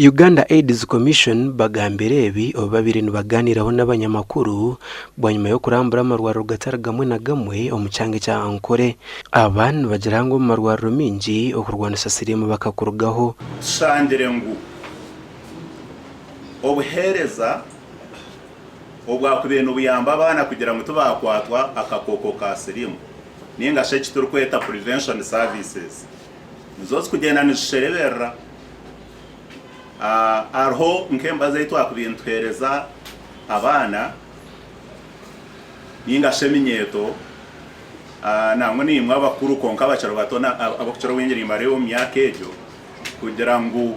Uganda AIDS Commission bagambire ebi obu babaire nibaganiiraho n'abanyamakuru bwanyima y'okurambura amarwariro gatari gamwe na gamwe omu kyanga ekya Ankole. Aba nibagira ngu omu marwariro maingi okurwanisa siriimu bakakurugaho. Tushangire ngu obuheereza obwakubaire nibuyamba abaana kugira ngu tibaakwatwa akakooko ka siriimu ninga shi eki turikweta prevention services nizo zikugyenda nizishereberera. Hariho nk'embazi ei twakubaire nituheereza abaana ninga shi eminyeeto nangwa naimwe abakuru kwonka abakiri bato ab'okukira obwingi nimbareeba omu myaka egyo kugira ngu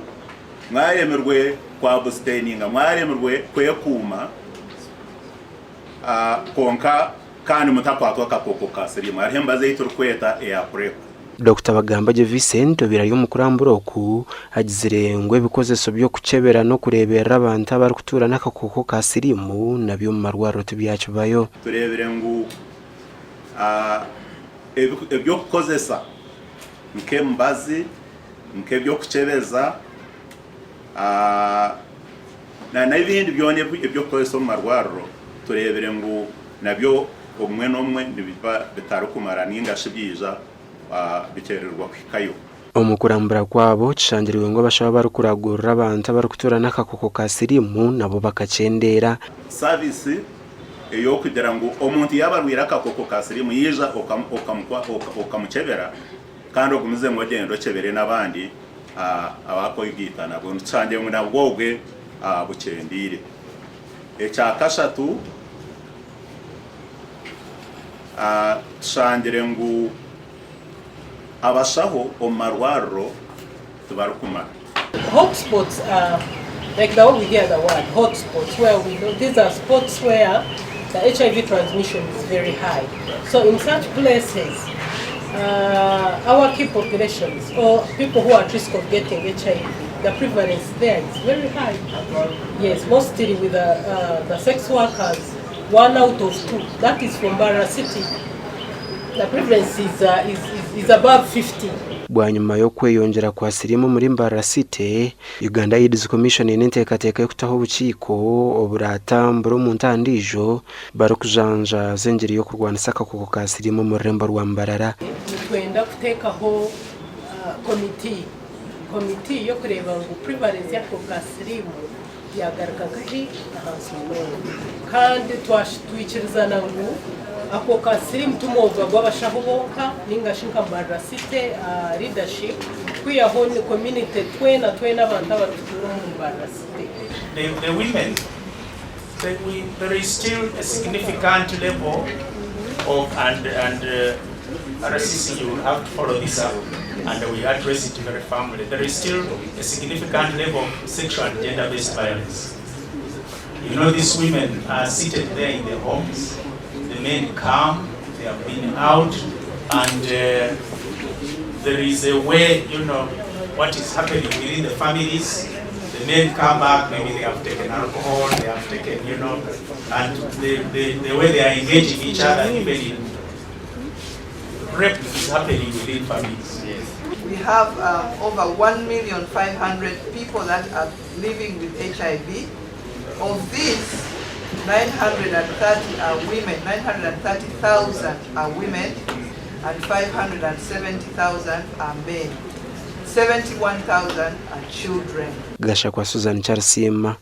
mwaremirwe kwabusiteyininga, mwaremirwe kwekuuma kwonka kandi mutakwatwa akakooko ka siriimu. Hariho embazi ei turikweta eya PrEP. Dokita Bagambagye Vincent obaire ari omu kurambura oku, agizire ngu ebikozeso by'okukyebera n'okureeberera abantu abarikutuura n'akakooko ka siriimu nabyo omu marwariro tibyakibayo. Tureebire ngu eby'okukozesa nk'emibazi, nk'eby'okukyebeza n'ebindi byona eby'okukozesa omu marwariro tureebire ngu nabyo obumwe n'obumwe nibiba bitarikumara ninga shi byaija bikyerererwa kuhikayo. Omu kurambura kwabo, kishangirwe ngu abashaho abarikuragurira abantu abarikutuura n'akakooko ka siriimu nabo bakakyendeera. Saavisi ey'okugira ngu omuntu yaaba arwaire akakooko ka siriimu yaija okamukyebera kandi ogumizemu ogyende okyebere n'abandi abakwegaita nabo, nitushangire ngu nabwo obwe bukyendeire. Ekyakashatu, tushangire ngu abashaho omu marwariro tibarikumara. Hotspots are like the way we hear the word hotspots where we know these are spots where the HIV transmission is very high. So in such places, uh, our key populations or people who are at risk of getting HIV, the prevalence there is very high. Yes, mostly with the, uh, the sex workers, one out of two. That is from Mbarara City. The prevalence is, uh, is, is, is above 50. Bwanyima y'okweyongyera kwa siriimu omuri Mbarara City, Uganda AIDS Commission eine enteekateeka y'okutaho obukiiko oburaatambure omu ntaha endiijo barikujanjaaza engiri y'okurwanisa akakooko ka siriimu omu rurembo rwa Mbarara. Nitwenda kuteekaho uh, komiti komiti y'okureeba ngu prevalence y'akakooko ka siriimu Yaagaruka nkahi? Ahansi munonga. Kandi twikirizana ngu ako ka siriimu ti mwoga gw'abashaho bonka nainga shi nka Mbarara City leadership, kwihaho ni community twena twena abantu abarikutuura omu Mbarara City. The, the women, the, we, there is still a significant level of, and, and uh, RCC, you will have to follow this up and we address it very firmly. There is still a significant level of sexual and gender-based violence. You know, these women are seated there in their homes. The men come, they have been out, and uh, there is a way, you know, what is happening within the families. The men come back, maybe they have taken alcohol, they have taken, you know, and the, the, the way they are engaging each other, even in rape is happening within families. Yes. We have um, over 1,500,000 people that are living with HIV. Of these, 930 are women, 930,000 are women, and 570,000 are men. 71,000 are children. Gashakwa Susan Kyarisiima.